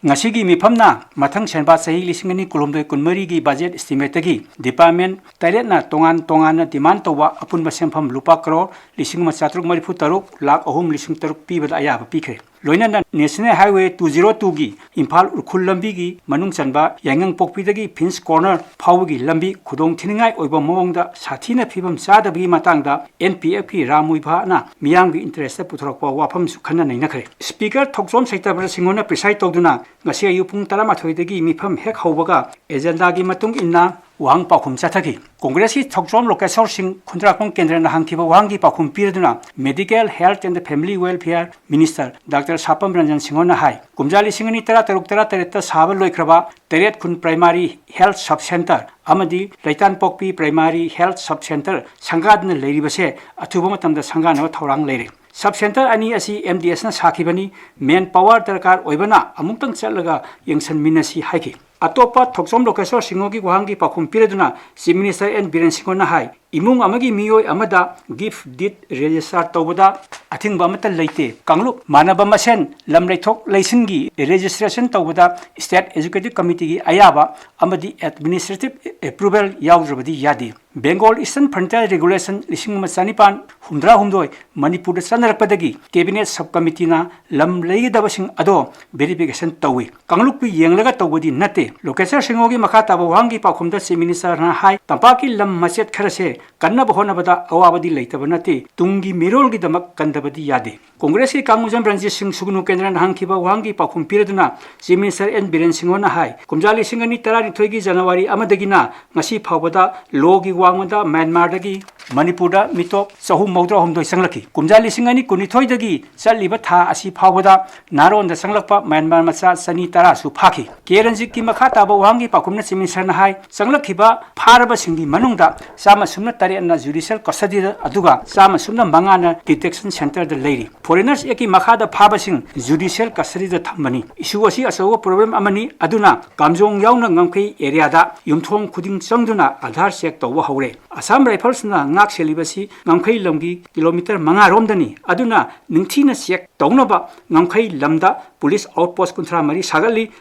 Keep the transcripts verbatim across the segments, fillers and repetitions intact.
ꯉꯁꯤꯒꯤ ꯃꯤꯐꯝꯅ ꯃꯊꯪ ꯁꯦꯟꯕꯥ ꯆꯍꯤ ꯂꯤꯁꯤꯡ ꯑꯅꯤ ꯀꯨꯟꯍꯨꯝꯗꯣꯏ ꯀꯨꯟꯃꯔꯤꯒꯤ budget estimateꯇꯒꯤ department ꯇꯔꯦꯠꯅ ꯇꯣꯉꯥꯟ ꯇꯣꯉꯥꯟꯅ demand ꯇꯧꯕ ꯑꯄꯨꯟꯕ ꯁꯦꯟꯐꯝ ꯂꯨꯄꯥ ꯀꯔꯣꯔ ꯂꯤꯁꯤꯡ ꯑꯃ ꯆꯥꯇ꯭ꯔꯨꯛ ꯃꯔꯤꯐꯨ ꯇꯔꯨꯛ ꯂꯥꯈ ꯑꯍꯨꯝ ꯂꯤꯁꯤꯡ ꯇꯔꯨꯛ ꯄꯤꯕꯗ ꯑꯌꯥꯕ ꯄꯤꯈ꯭ꯔꯦ꯫ ꯂꯣꯏꯅꯅ National Highway two zero twoꯒꯤ Imphal Ukhrul ꯂꯝꯕꯤꯒꯤ ꯃꯅꯨꯡ ꯆꯟꯕ ꯌꯥꯏꯉꯪꯄꯣꯛꯄꯤꯗꯒꯤ Prince Corner ꯐꯥꯎꯕꯒꯤ ꯂꯝꯕꯤ ꯈꯨꯗꯣꯡ ꯊꯤꯅꯤꯡꯉꯥꯏ ꯑꯣꯏꯕ ꯃꯑꯣꯡꯗ ꯁꯥꯊꯤꯅ ꯐꯤꯕꯝ ꯆꯥꯗꯕꯒꯤ ꯃꯇꯥꯡꯗ NPFꯀꯤ ꯔꯥꯝ ꯃꯨꯏꯚꯥꯅ ꯃꯤꯌꯥꯝꯒꯤ interestꯇ ꯄꯨꯊꯣꯔꯛꯄ ꯋꯥꯐꯝꯁꯨ ꯈꯟꯅ ꯅꯩꯅꯈ꯭ꯔꯦ꯫ Speaker ꯊꯣꯛꯆꯣꯝ ꯁꯩꯇꯕ꯭ꯔ ꯁꯤꯡꯍꯣꯅ preside ꯇꯧꯗꯨꯅ ꯉꯁꯤ ꯑꯌꯨꯛ ꯄꯨꯡ ꯇꯔꯥꯃꯥꯊꯣꯏꯗꯒꯤ ꯃꯤꯐꯝ ꯍꯦꯛ ꯍꯧꯕꯒ agendaꯒꯤ ꯃꯇꯨꯡ ꯏꯟꯅ ꯋꯥꯍꯪ ꯄꯥꯎꯈꯨꯝ ꯆꯠꯊꯈꯤ꯫ ꯀꯣꯡꯒ꯭ꯔꯦꯁꯀꯤ ꯊꯣꯛꯆꯣꯝ ꯂꯣꯀꯦꯁꯣꯔ ꯁꯤꯡ ꯈꯨꯟꯗ꯭ꯔꯥꯛꯄꯝ ꯀꯦꯟꯗ꯭ꯔꯅ ꯍꯪꯈꯤꯕ ꯋꯥꯍꯪꯒꯤ ꯄꯥꯎꯈꯨꯝ ꯄꯤꯔꯗꯨꯅ Medical, Health and Family Welfare Minister Doctor ꯁꯥꯄꯝ Ranjan ꯁꯤꯡꯍꯣꯅ ꯍꯥꯏ, ꯀꯨꯝꯖꯥ ꯂꯤꯁꯤꯡ ꯑꯅꯤ ꯇꯔꯥꯇꯔꯨꯛ ꯇꯔꯥꯇꯔꯦꯠꯇ ꯁꯥꯕ ꯂꯣꯏꯈ꯭ꯔꯕ ꯇꯔꯦꯠ ꯈꯨꯟ Primary Health Sub Centre ꯑꯃꯗꯤ ꯂꯩꯇꯥꯟꯄꯣꯛꯄꯤ Primary Health Sub Centre ꯁꯪꯒꯥꯗꯨꯅ ꯂꯩꯔꯤꯕꯁꯦ ꯑꯊꯨꯕ ꯃꯇꯝꯗ ꯁꯪꯒꯥꯅꯕ ꯊꯧꯔꯥꯡ ꯂꯩꯔꯦ꯫ Sub Centre ꯑꯅꯤ ꯑꯁꯤ MDSꯅ ꯁꯥꯈꯤꯕꯅꯤ꯫ Manpower ꯗꯔꯀꯥꯔ ꯑꯣꯏꯕꯅ ꯑꯃꯨꯛꯇꯪ ꯆꯠꯂꯒ ꯌꯦꯡꯁꯟꯃꯤꯟꯅꯁꯤ ꯍꯥꯏꯈꯤ꯫ ꯑꯇꯣꯞꯄ ꯊꯣꯛꯆꯣꯝ ꯂꯣꯀꯦꯁꯣꯔ ꯁꯤꯡꯍꯣꯒꯤ ꯋꯥꯍꯪꯒꯤ ꯄꯥꯎꯈꯨꯝ ꯄꯤꯔꯗꯨꯅ Chief Minister N ꯕꯤꯔꯦꯟ ꯁꯤꯡꯍꯣꯅ ꯍꯥꯏ, ꯏꯃꯨꯡ ꯑꯃꯒꯤ ꯃꯤꯑꯣꯏ ꯑꯃꯗ gift deed register ꯇꯧꯕꯗ ꯑꯊꯤꯡꯕ ꯑꯃꯠꯇ ꯂꯩꯇꯦ꯫ ꯀꯥꯡꯂꯨꯞ ꯃꯥꯟꯅꯕ ꯃꯁꯦꯟ ꯂꯝ ꯂꯩꯊꯣꯛ ꯂꯩꯁꯤꯟꯒꯤ registration ꯇꯧꯕꯗ State Executive Committeeꯒꯤ ꯑꯌꯥꯕ ꯑꯃꯗꯤ administrative approval ꯌꯥꯎꯗ꯭ꯔꯕꯗꯤ ꯌꯥꯗꯦ꯫ Bengal Eastern Frontier Regulation ꯂꯤꯁꯤꯡ ꯑꯃ ꯆꯅꯤꯄꯥꯟ ꯍꯨꯝꯗ꯭ꯔꯥ ꯍꯨꯝꯗꯣꯏ ꯃꯅꯤꯄꯨꯔꯗ ꯆꯠꯅꯔꯛꯄꯗꯒꯤ Cabinet Sub Committeeꯅ ꯂꯝ ꯂꯩꯒꯗꯕꯁꯤꯡ ꯑꯗꯣ verification ꯇꯧꯏ꯫ ꯀꯥꯡꯂꯨꯞꯄꯨ ꯌꯦꯡꯂꯒ ꯇꯧꯕꯗꯤ ꯅꯠꯇꯦ꯫ ꯂꯣꯀꯦꯁꯣꯔ ꯁꯤꯡꯍꯣꯒꯤ ꯃꯈꯥ ꯇꯥꯕ ꯋꯥꯍꯪꯒꯤ ꯄꯥꯎꯈꯨꯝꯗ Chief Ministerꯅ ꯍꯥꯏ, ꯇꯝꯄꯥꯛꯀꯤ ꯂꯝ ꯃꯆꯦꯠ ꯈꯔꯁꯦ ꯀꯟꯅꯕ ꯍꯣꯠꯅꯕꯗ ꯑꯋꯥꯕꯗꯤ ꯂꯩꯇꯕ ꯅꯠꯇꯦ, ꯇꯨꯡꯒꯤ ꯃꯤꯔꯣꯜꯒꯤꯗꯃꯛ ꯀꯟꯗꯕꯗꯤ ꯌꯥꯗꯦ꯫ ꯀꯣꯡꯒ꯭ꯔꯦꯁꯀꯤ ꯀꯥꯡꯃꯨꯖꯝ ꯔꯟꯖꯤꯠ ꯁꯤꯡ ꯁꯨꯒꯅꯨ ꯀꯦꯟꯗ꯭ꯔꯅ ꯍꯪꯈꯤꯕ ꯋꯥꯍꯪꯒꯤ ꯄꯥꯎꯈꯨꯝ ꯄꯤꯔꯗꯨꯅ Chief Minister N ꯕꯤꯔꯦꯟ ꯁꯤꯡꯍꯣꯅ ꯍꯥꯏ, ꯀꯨꯝꯖꯥ ꯂꯤꯁꯤꯡ ꯑꯅꯤ ꯇꯔꯥꯅꯤꯊꯣꯏꯒꯤ January ꯑꯃꯗꯒꯤꯅ ꯉꯁꯤ ꯐꯥꯎꯕꯗ ꯂꯣꯒꯤ ꯋꯥꯡꯃꯗ ꯃ꯭ꯌꯥꯟꯃꯥꯔꯗꯒꯤ ꯃꯅꯤꯄꯨꯔꯗ ꯃꯤꯇꯣꯞ ꯆꯍꯨꯝ ꯃꯧꯗ꯭ꯔꯥ ꯍꯨꯝꯗꯣꯏ ꯆꯪꯂꯛꯈꯤ꯫ ꯀꯨꯝꯖꯥ ꯂꯤꯁꯤꯡ ꯑꯅꯤ ꯀꯨꯟꯅꯤꯊꯣꯏꯗꯒꯤ ꯆꯠꯂꯤꯕ ꯊꯥ ꯑꯁꯤ ꯐꯥꯎꯕꯗ ꯅꯥꯔꯣꯟꯗ ꯆꯪꯂꯛꯄ ꯃ꯭ꯌꯥꯟꯃꯥꯔ ꯃꯆꯥ ꯆꯅꯤ ꯇꯔꯥꯁꯨ ꯐꯥꯈꯤ꯫ ꯀꯦ ꯔꯟꯖꯤꯠꯀꯤ ꯃꯈꯥ ꯇꯥꯕ ꯋꯥꯍꯪꯒꯤ ꯄꯥꯎꯈꯨꯝꯅ Chief Ministerꯅ ꯍꯥꯏ, ꯆꯪꯂꯛꯈꯤꯕ ꯐꯥꯔꯕꯁꯤꯡꯒꯤ ꯃꯅꯨꯡꯗ ꯆꯥꯝꯃ ꯁꯨꯞꯅ ꯇꯔꯦꯠꯅ judicial custodyꯗ, ꯑꯗꯨꯒ ꯆꯥꯝꯃ ꯁꯨꯞꯅ ꯃꯉꯥꯅ detention centreꯗ ꯂꯩꯔꯤ꯫ Foreigners Actꯀꯤ ꯃꯈꯥꯗ ꯐꯥꯕꯁꯤꯡ judicial custodyꯗ ꯊꯝꯕꯅꯤ꯫ Issue ꯑꯁꯤ ꯑꯆꯧꯕ problem ꯑꯃꯅꯤ, ꯑꯗꯨꯅ ꯀꯥꯝꯖꯣꯡ ꯌꯥꯎꯅ ꯉꯝꯈꯩ areaꯗ ꯌꯨꯝꯊꯣꯡ ꯈꯨꯗꯤꯡ ꯆꯪꯗꯨꯅ Aadhaar check ꯇꯧꯕ ꯍꯧꯔꯦ꯫ Assam Riflesꯅ ꯉꯥꯛ ꯁꯦꯜꯂꯤꯕꯁꯤ ꯉꯝꯈꯩ ꯂꯝꯒꯤ kilometre ꯃꯉꯥ ꯔꯣꯝꯗꯅꯤ, ꯑꯗꯨꯅ ꯅꯤꯡꯊꯤꯅ check ꯇꯧꯅꯕ ꯉꯝꯈꯩ ꯂꯝꯗ ꯄꯨꯂꯤꯁ ꯑꯥꯎꯠꯄꯣꯁ ꯀꯨꯟꯊ꯭ꯔꯥ ꯃꯔꯤ ꯁꯥꯒꯠꯂꯤ,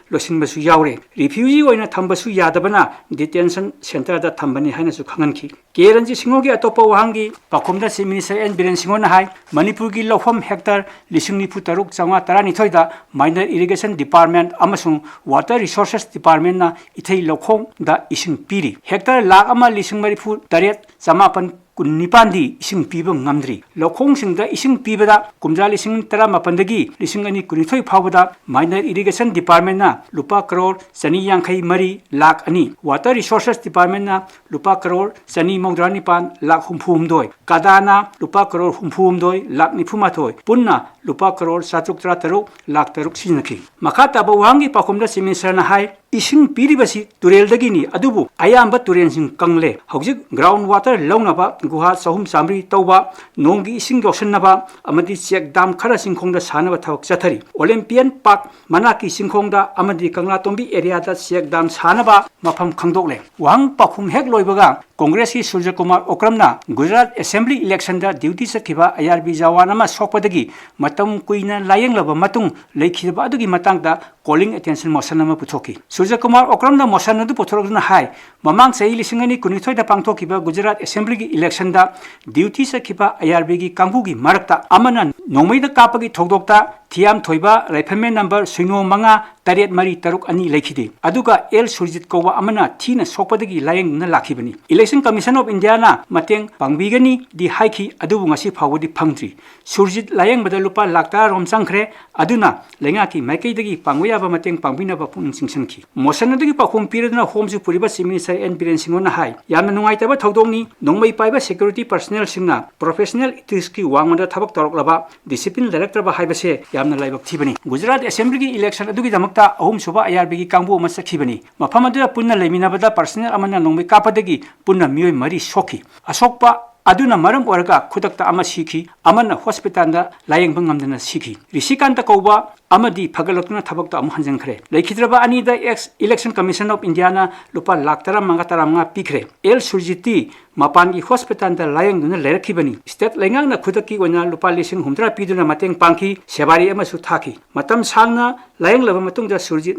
ꯂꯣꯏꯁꯤꯟꯕꯁꯨ ꯌꯥꯎꯔꯦ꯫ ꯔꯤꯐ꯭ꯌꯨꯖꯤ ꯑꯣꯏꯅ ꯊꯝꯕꯁꯨ ꯌꯥꯗꯕꯅ ꯗꯤꯇꯦꯟꯁꯟ ꯁꯦꯟꯇꯔꯗ ꯊꯝꯕꯅꯤ ꯍꯥꯏꯅꯁꯨ ꯈꯪꯍꯟꯈꯤ꯫ ꯀꯦ ꯔꯟꯖꯤꯠ ꯁꯤꯡꯍꯣꯒꯤ ꯑꯇꯣꯞꯄ ꯋꯥꯍꯪꯒꯤ ꯄꯥꯎꯈꯨꯝꯗ ꯆꯤꯐ ꯃꯤꯅꯤꯁꯇꯔ ꯑꯦꯟ ꯕꯤꯔꯦꯟ ꯁꯤꯡꯍꯣꯅ ꯍꯥꯏ, ꯃꯅꯤꯄꯨꯔꯒꯤ ꯂꯧꯐꯝ ꯍꯦꯛꯇꯔ ꯂꯤꯁꯤꯡ ꯅꯤꯐꯨ ꯇꯔꯨꯛ ꯆꯥꯝꯃꯉꯥ ꯇꯔꯥꯅꯤꯊꯣꯏꯗ ꯃꯥꯏꯅꯔ ꯏꯔꯤꯒꯦꯁꯟ ꯗꯤꯄꯥꯔꯠꯃꯦꯟꯠ ꯑꯃꯁꯨꯡ ꯋꯥꯇꯔ ꯔꯤꯁꯣꯔꯁꯦꯁ ꯗꯤꯄꯥꯔꯠꯃꯦꯟꯠꯅ ꯏꯊꯩ ꯂꯧꯈꯣꯡꯗ ꯏꯁꯤꯡ ꯄꯤꯔꯤ꯫ ꯍꯦꯛꯇꯔ ꯂꯥꯈ ꯑꯃ ꯂꯤꯁꯤꯡ ꯃꯔꯤꯐꯨ ꯇꯔꯦꯠ ꯆꯃꯥꯄꯟ ꯀꯨꯟꯅꯤꯄꯥꯟꯗꯤ ꯏꯁꯤꯡ ꯄꯤꯕ ꯉꯝꯗ꯭ꯔꯤ꯫ ꯂꯧꯈꯣꯡꯁꯤꯡꯗ ꯏꯁꯤꯡ ꯄꯤꯕꯗ ꯀꯨꯝꯖꯥ ꯂꯤꯁꯤꯡ ꯇꯔꯥꯃꯥꯄꯟꯗꯒꯤ ꯂꯤꯁꯤꯡ ꯑꯅꯤ ꯀꯨꯟꯅꯤꯊꯣꯏ ꯐꯥꯎꯕꯗ ꯃꯥꯏꯅꯔ ꯏꯔꯤꯒꯦꯁꯟ ꯗꯤꯄꯥꯔꯠꯃꯦꯟꯠꯅ ꯂꯨꯄꯥ ꯀꯔꯣꯔ ꯆꯅꯤ ꯌꯥꯡꯈꯩ ꯃꯔꯤ ꯂꯥꯈ ꯑꯅꯤ, ꯋꯥꯇꯔ ꯔꯤꯁꯣꯔꯁꯦꯁ ꯗꯤꯄꯥꯔꯠꯃꯦꯟꯠꯅ ꯂꯨꯄꯥ ꯀꯔꯣꯔ ꯆꯅꯤ ꯃꯧꯗ꯭ꯔꯥ ꯅꯤꯄꯥꯟ ꯂꯥꯈ ꯍꯨꯝꯐꯨ ꯍꯨꯝꯗꯣꯏ, ꯀꯗꯥꯅ ꯂꯨꯄꯥ ꯀꯔꯣꯔ ꯍꯨꯝꯐꯨ ꯍꯨꯝꯗꯣꯏ ꯂꯥꯈ ꯅꯤꯐꯨ ꯃꯥꯊꯣꯏ, ꯄꯨꯟꯅ ꯂꯨꯄꯥ ꯀꯔꯣꯔ ꯆꯥꯇ꯭ꯔꯨꯛ ꯇꯔꯥ ꯇꯔꯨꯛ ꯂꯥꯈ ꯇꯔꯨꯛ ꯁꯤꯖꯤꯟꯅꯈꯤ꯫ ꯃꯈꯥ ꯇꯥꯕ ꯋꯥꯍꯪꯒꯤ ꯄꯥꯎꯈꯨꯝꯗ ꯆꯤꯐ ꯃꯤꯅꯤꯁꯇꯔꯅ ꯍꯥꯏ, ꯏꯁꯤꯡ ꯄꯤꯔꯤꯕꯁꯤ ꯇꯨꯔꯦꯜꯗꯒꯤꯅꯤ, ꯑꯗꯨꯕꯨ ꯑꯌꯥꯝꯕ ꯇꯨꯔꯦꯜꯁꯤꯡ ꯀꯪꯂꯦ꯫ ꯍꯧꯖꯤꯛ ꯒ꯭ꯔꯥꯎꯟ ꯋꯥꯇꯔ ꯂꯧꯅꯕ ꯒꯨꯍꯥ ꯆꯍꯨꯝ ꯆꯥꯃꯔꯤ ꯇꯧꯕ, ꯅꯣꯡꯒꯤ ꯏꯁꯤꯡ ꯌꯣꯛꯁꯤꯟꯅꯕ ꯑꯃꯗꯤ ꯆꯦꯛ ꯗꯥꯝ ꯈꯔ ꯆꯤꯡꯈꯣꯡꯗ ꯁꯥꯅꯕ ꯊꯕꯛ ꯆꯠꯊꯔꯤ꯫ ꯑꯣꯂꯦꯝꯄꯤꯌꯟ ꯄꯥꯔꯛ ꯃꯅꯥꯛꯀꯤ ꯆꯤꯡꯈꯣꯡꯗ ꯑꯃꯗꯤ ꯀꯪꯂꯥꯇꯣꯝꯕꯤ ꯑꯦꯔꯤꯌꯥꯗ ꯆꯦꯛ ꯗꯥꯝ ꯁꯥꯅꯕ ꯃꯐꯝ ꯈꯪꯗꯣꯛꯂꯦ꯫ ꯋꯥꯍꯪ ꯄꯥꯎꯈꯨꯝ ꯍꯦꯛ ꯂꯣꯏꯕꯒ ꯀꯣꯡꯒ꯭ꯔꯦꯁꯀꯤ ꯁꯨꯔꯖꯀꯨꯃꯥꯔ ꯑꯣꯀ꯭ꯔꯝꯅ ꯒꯨꯖꯔꯥꯠ ꯑꯦꯁꯦꯝꯕ꯭ꯂꯤ ꯏꯂꯦꯛꯁꯟꯗ ꯗ꯭ꯌꯨꯇꯤ ꯆꯠꯈꯤꯕ ꯑꯥꯏ ꯑꯥꯔ ꯕꯤ ꯖꯋꯥꯟ ꯑꯃ ꯁꯣꯛꯄꯗꯒꯤ ꯃꯇꯝ ꯀꯨꯏꯅ ꯂꯥꯌꯦꯡꯂꯕ ꯃꯇꯨꯡ ꯂꯩꯈꯤꯗꯕ ꯑꯗꯨꯒꯤ ꯃꯇꯥꯡꯗ ꯀꯣꯂꯤꯡ ꯑꯦꯇꯦꯟꯁꯟ ꯃꯣꯁꯟ ꯑꯃ ꯄꯨꯊꯣꯛꯈꯤ꯫ ꯁꯨꯔꯖꯀꯨꯃꯥꯔ ꯑꯣꯀ꯭ꯔꯝꯅ ꯃꯣꯁꯟ ꯑꯗꯨ ꯄꯨꯊꯣꯔꯛꯇꯨꯅ ꯍꯥꯏ, ꯃꯃꯥꯡ ꯆꯍꯤ ꯂꯤꯁꯤꯡ ꯑꯅꯤ ꯀꯨꯟꯅꯤꯊꯣꯏꯗ ꯄꯥꯡꯊꯣꯛꯈꯤꯕ ꯒꯨꯖꯔꯥꯠ ꯑꯦꯁꯦꯝꯕ꯭ꯂꯤꯒꯤ ꯏꯂꯦꯛꯁꯟꯗ ꯗ꯭ꯌꯨꯇꯤ ꯆꯠꯈꯤꯕ ꯑꯥꯏ ꯑꯥꯔ ꯕꯤꯒꯤ ꯀꯥꯡꯕꯨꯒꯤ ꯃꯔꯛꯇ ꯑꯃꯅ ꯅꯣꯡꯃꯩꯗ ꯀꯥꯞꯄꯒꯤ ꯊꯧꯗꯣꯛꯇ ꯊꯤꯌꯥꯝ ꯊꯣꯏꯕ ꯔꯥꯏꯐꯜꯃꯦꯟ ꯅꯝꯕꯔ ꯁꯤꯅꯣ ꯃꯉꯥ ꯇꯔꯦꯠ ꯃꯔꯤ ꯇꯔꯨꯛ ꯑꯅꯤ ꯂꯩꯈꯤꯗꯦ꯫ ꯑꯗꯨꯒ ꯑꯦꯜ ꯁꯨꯔꯖꯤꯠ ꯀꯧꯕ ꯑꯃꯅ ꯊꯤꯅ ꯁꯣꯛꯄꯗꯒꯤ ꯂꯥꯌꯦꯡꯗꯨꯅ ꯂꯥꯛꯈꯤꯕꯅꯤ꯫ ꯏꯂꯦꯛꯁꯟ ꯀꯃꯤꯁꯟ ꯑꯣꯐ ꯏꯟꯗꯤꯌꯥꯅ ꯃꯇꯦꯡ ꯄꯥꯡꯕꯤꯒꯅꯤꯗꯤ ꯍꯥꯏꯈꯤ, ꯑꯗꯨꯕꯨ ꯉꯁꯤ ꯐꯥꯎꯕꯗꯤ ꯐꯪꯗ꯭ꯔꯤ꯫ ꯁꯨꯔꯖꯤꯠ ꯂꯥꯌꯦꯡꯕꯗ ꯂꯨꯄꯥ ꯂꯥꯈ ꯇꯔꯥꯔꯣꯝ ꯆꯪꯈ꯭ꯔꯦ꯫ ꯑꯗꯨꯅ ꯂꯩꯉꯥꯛꯀꯤ ꯃꯥꯏꯀꯩꯗꯒꯤ ꯄꯥꯡꯕ ꯌꯥꯕ ꯃꯇꯦꯡ ꯄꯥꯡꯕꯤꯅꯕ ꯄꯨꯛꯅꯤꯡ ꯆꯤꯡꯁꯤꯟꯈꯤ꯫ ꯃꯣꯁꯟ ꯑꯗꯨꯒꯤ ꯄꯥꯎꯈꯨꯝ ꯄꯤꯔꯗꯨꯅ ꯍꯣꯝꯁꯨ ꯄꯨꯔꯤꯕ ꯆꯤꯐ ꯃꯤꯅꯤꯁꯇꯔ ꯑꯦꯟ ꯕꯤꯔꯦꯟ ꯁꯤꯡꯍꯣꯅ ꯍꯥꯏ, ꯌꯥꯝꯅ ꯅꯨꯡꯉꯥꯏꯇꯕ ꯊꯧꯗꯣꯛꯅꯤ꯫ ꯅꯣꯡꯃꯩ ꯄꯥꯏꯕ ꯁꯦꯀ꯭ꯌꯨꯔꯤꯇꯤ ꯄꯔꯁꯅꯦꯜꯁꯤꯡꯅ ꯄ꯭ꯔꯣꯐꯦꯁꯅꯦꯜ ꯏꯊꯤꯛꯁꯀꯤ ꯋꯥꯡꯃꯗ ꯊꯕꯛ ꯇꯧꯔꯛꯂꯕ ꯗꯤꯁꯤꯄ꯭ꯂꯤꯟ ꯂꯩꯔꯛꯇ꯭ꯔꯕ ꯍꯥꯏꯕꯁꯦ ꯌꯥꯝꯅ ꯂꯥꯏꯕꯛ ꯊꯤꯕꯅꯤ꯫ ꯒꯨꯖꯔꯥꯠ ꯑꯦꯁꯦꯝꯕ꯭ꯂꯤꯒꯤ ꯏꯂꯦꯛꯁꯟ ꯑꯗꯨꯒꯤꯗꯃꯛꯇ ꯑꯍꯨꯝꯁꯨꯕ ꯑꯥꯏ ꯑꯥꯔ ꯕꯤꯒꯤ ꯀꯥꯡꯕꯨ ꯑꯃ ꯆꯠꯈꯤꯕꯅꯤ꯫ ꯃꯐꯝ ꯑꯗꯨꯗ ꯄꯨꯟꯅ ꯂꯩꯃꯤꯟꯅꯕꯗ ꯄꯔꯁꯅꯦꯜ ꯑꯃꯅ ꯅꯣꯡꯃꯩ ꯀꯥꯞꯄꯗꯒꯤ ꯄꯨꯟꯅ ꯃꯤꯑꯣꯏ ꯃꯔꯤ ꯁꯣꯛꯈꯤ꯫ ꯑꯁꯣꯛꯄ ꯑꯗꯨꯅ ꯃꯔꯝ ꯑꯣꯏꯔꯒ ꯈꯨꯗꯛꯇ ꯑꯃ ꯁꯤꯈꯤ, ꯑꯃꯅ ꯍꯣꯁꯄꯤꯇꯥꯜꯗ ꯂꯥꯌꯦꯡꯕ ꯉꯝꯗꯅ ꯁꯤꯈꯤ꯫ ꯔꯤꯁꯤꯀꯥꯟꯇ ꯀꯧꯕ ꯑꯃꯗꯤ ꯐꯒꯠꯂꯛꯇꯨꯅ ꯊꯕꯛꯇ ꯑꯃꯨꯛ ꯍꯟꯖꯤꯟꯈ꯭ꯔꯦ꯫ ꯂꯩꯈꯤꯗ꯭ꯔꯕ ꯑꯅꯤꯗ ꯑꯦꯛꯁ ꯏꯂꯦꯛꯁꯟ ꯀꯃꯤꯁꯟ ꯑꯣꯐ ꯏꯟꯗꯤꯌꯥꯅ ꯂꯨꯄꯥ ꯂꯥꯈ ꯇꯔꯥꯃꯉꯥ, ꯇꯔꯥꯃꯉꯥ ꯄꯤꯈ꯭ꯔꯦ꯫ ꯑꯦꯜ ꯁꯨꯔꯖꯤꯠꯇꯤ ꯃꯄꯥꯟꯒꯤ ꯍꯣꯁꯄꯤꯇꯥꯜꯗ ꯂꯥꯌꯦꯡꯗꯨꯅ ꯂꯩꯔꯛꯈꯤꯕꯅꯤ꯫ ꯁ꯭ꯇꯦꯠ ꯂꯩꯉꯥꯛꯅ ꯈꯨꯗꯛꯀꯤ ꯑꯣꯏꯅ ꯂꯨꯄꯥ ꯂꯤꯁꯤꯡ ꯍꯨꯝꯗ꯭ꯔꯥ ꯄꯤꯗꯨꯅ ꯃꯇꯦꯡ ꯄꯥꯡꯈꯤ, ꯁꯦꯕꯥꯔꯤ ꯑꯃꯁꯨ ꯊꯥꯈꯤ꯫ ꯃꯇꯝ ꯁꯥꯡꯅ ꯂꯥꯌꯦꯡꯂꯕ ꯃꯇꯨꯡꯗ ꯁꯨꯔꯖꯤꯠ